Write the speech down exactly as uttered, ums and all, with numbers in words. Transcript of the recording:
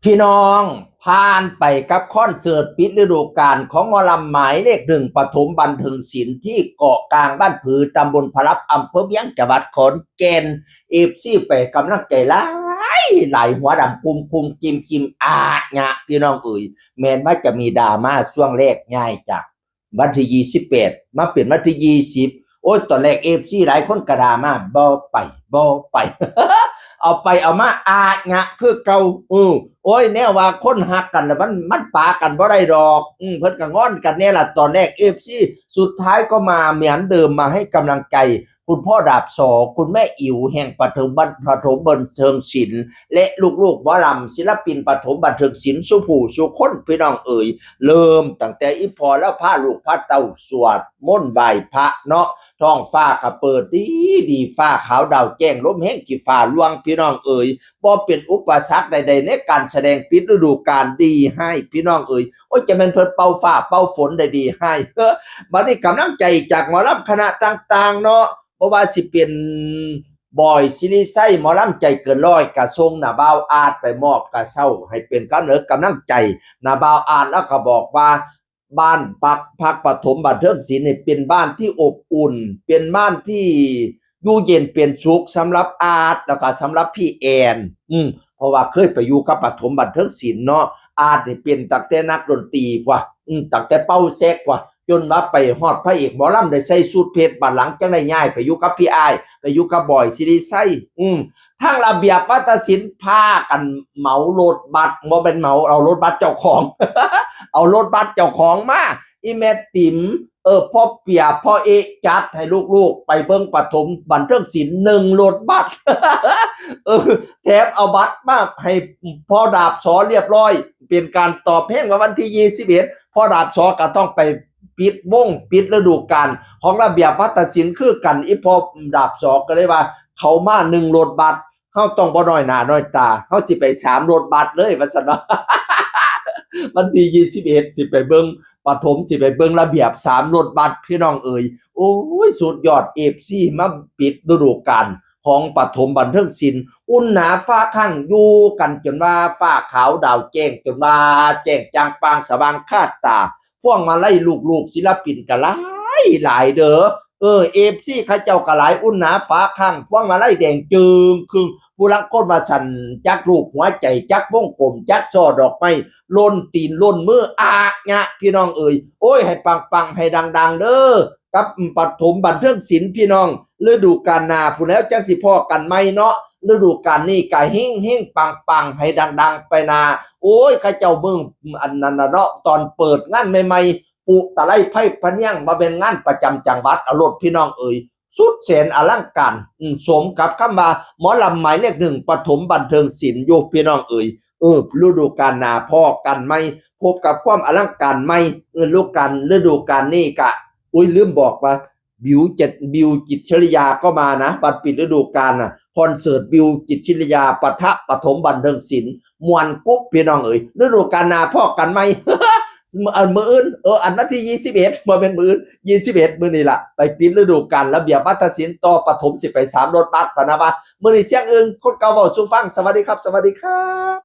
พี่น้อง ผ่านไปกับคอนเสิร์ตปิดฤดูกาลของหมอลำหมายเลขหนึ่งปฐมบันเทิงศิลป์ที่เกาะกลางบ้านผือ ตำบลพลับ อำเภอเวียง จังหวัดขอนแก่น เอฟซี ไปกำลังใจหลายหลาย หัวดำคุมคุมกิมกิมอาดงะ พี่น้องเอ๋ย แม่นว่าจะมีดราม่าช่วงแรกย้ายจาก วันที่ยี่สิบแปด มาเป็นวันที่ยี่สิบ โอ้ย ตอนแรก เอฟซี หลายคนกระดามา บ่ไป บ่ไป เอาไปเอามาอาดงะคือเก่า อือ โอ้ย แนวว่าคนฮักกันแล้วมัน มันปากันบ่ได้ดอก อืม เพิ่นก็งอนกันแน่ล่ะ ตอนแรก เอฟซี สุดท้ายก็มาเหมือนเดิม มาให้กำลังใจ คุณพ่อดาบสอ คุณแม่อิ๋วแห่งปฐมบัน- ปฐมบันเทิงศิลป์ และลูกๆหมอลำ ศิลปินปฐมบันเทิงศิลป์ สู่ผู้สู่คน พี่น้องเอ๋ย เริ่มตั้งแต่อีพ่อแล้วพาลูกพาเต้าสวดมนต์ไหว้พระเนาะ ท้องฟ้าก็เปิดดีดี ฟ้าขาวดาวแจ้ง ลมแฮงขี้ฟ้าล่วง พี่น้องเอ๋ย บ่เป็นอุปสรรคใดๆในการแสดงปิดฤดูกาล ดีให้ พี่น้องเอ๋ย โอ้ย จะแม่นเพิ่นเป่าฟ้าเป่าฝนได้ดีให้ เฮ้อ บัดนี้กำลังใจจากหมอลำคณะต่างๆเนาะ บ่ว่าสิเป็นบอย ศิริชัย หมอลำใจเกินร้อย ก็ส่งน้าบ่าวอาดไปมอบกระเซ้า ให้เป็นกำเนิดกำลังใจ น้าบ่าวอาดแล้วก็บอกว่า บ้านพัก พักปฐมบันเทิงศิลป์นี่เป็นบ้านที่อบอุ่น เป็นบ้านที่อยู่เย็นเป็นสุขสำหรับอาด แล้วก็สำหรับพี่แอน อืม เพราะว่าเคยไปอยู่กับปฐมบันเทิงศิลป์เนาะ อาดนี่เป็นตั้งแต่นักดนตรีกว่า อืม ตั้งแต่เป่าแซกกว่า จนว่าไปฮอดพระเอกหมอลำได้ใส่สูทเพชร บัดหลังจังได้ย้ายไปอยู่กับพี่อ้าย ไปอยู่กับบอย ศิริชัย อืม ทางระเบียบวัฒนศิลป์พากันเหมารถบัส บ่แม่นเหมา เอารถบัสเจ้าของ เอารถบัสเจ้าของมา อีแม่ติ๋ม เออ พ่อเปีย พ่อเอะ จัดให้ลูกๆไปเบิ่งปฐมบันเทิงศิลป์ หนึ่งรถบัส เออ แถมเอาบัตรมาให้พ่อดาบสอเรียบร้อย เป็นการตอบแทนว่าวันที่ยี่สิบเอ็ด พ่อดาบสอก็ต้องไปปิดวง ปิดฤดูกาลของระเบียบวัฒนศิลป์คือกัน อีพ่อดาบสอก็เลยว่า เขามาหนึ่งรถบัส เฮาต้องบ่น้อยหน้าน้อยตา เฮาสิไปสามรถบัสเลย ว่าซั่นเนาะ วันที่ยี่สิบเอ็ด สิไปเบิ่งปฐม สิไปเบิ่งระเบียบ สามรถบัส พี่น้องเอ๋ย โอ้ย สุดยอด เอฟซี มาปิดฤดูกาลของปฐมบันเทิงศิลป์ อุ่นหนาฟ้าคั่ง อยู่กันจนว่าฟ้าขาวดาวแจ้ง จนว่าแจ้งจ่างป่างสว่างคาตา พวงมาลัยลูกๆศิลปินก็หลายหลายเด้อ เออ เอฟซี เขาเจ้าก็หลาย อุ่นหนาฟ้าคั่ง พวงมาลัยแดงจึ่งครึ่ง ผู้ลางคนว่าซั่น จักรูปหัวใจ จักวงกลม จักซ่อดอกไม้ ล่นตีนล่นมือ อากงะ พี่น้องเอ๋ย โอ้ย ให้ปังๆ ให้ดังๆ เด้อ กับปฐมบันเทิงศิลป์ พี่น้อง ฤดูกาลหน้าพู้นแล้วจั่งสิพ้อกันใหม่เนาะ ฤดูกาลนี้ก็เฮงๆ ปังๆ ให้ดังๆ ไปหน้า โอ้ย เขาเจ้าเบิ่งอันนั้นน่ะเนาะ ตอนเปิดงานใหม่ๆ อุตะไลไพพะเนียง บ่แม่นงานประจำจังหวัด เอาโลดพี่น้องเอ๋ย สุดแสนอลังการ อืม สมกับคำว่าหมอลำหมายเลขหนึ่งปฐมบันเทิงศิลป์อยู่ พี่น้องเอ๋ย เออ ฤดูกาลหน้าพ้อกันใหม่ พบกับความอลังการใหม่ เออ ฤดูกาล ฤดูกาลนี้กะ อุ๊ย ลืมบอกว่า บิวเจ็ด บิวจิตรชริยาก็มานะ วันปิดฤดูกาลน่ะ คอนเสิร์ตบิวจิตรชริยา ปะทะปฐมบันเทิงศิลป์ ม่วนกุ๊บ พี่น้องเอ๋ย ฤดูกาลหน้าพ้อกันใหม่ อันมื้ออื่น เออ อันวันที่ยี่สิบเอ็ด บ่แม่นมื้ออื่น ยี่สิบเอ็ด มื้อนี้ล่ะ ไปปิดฤดูกาลระเบียบวัฒนศิลป์ต่อ ปฐมสิไปสามรถบัส พะนะว่า มื้อนี้เสียงอึ่ง คนเก่าเว้าสู่ฟัง สวัสดีครับ สวัสดีครับ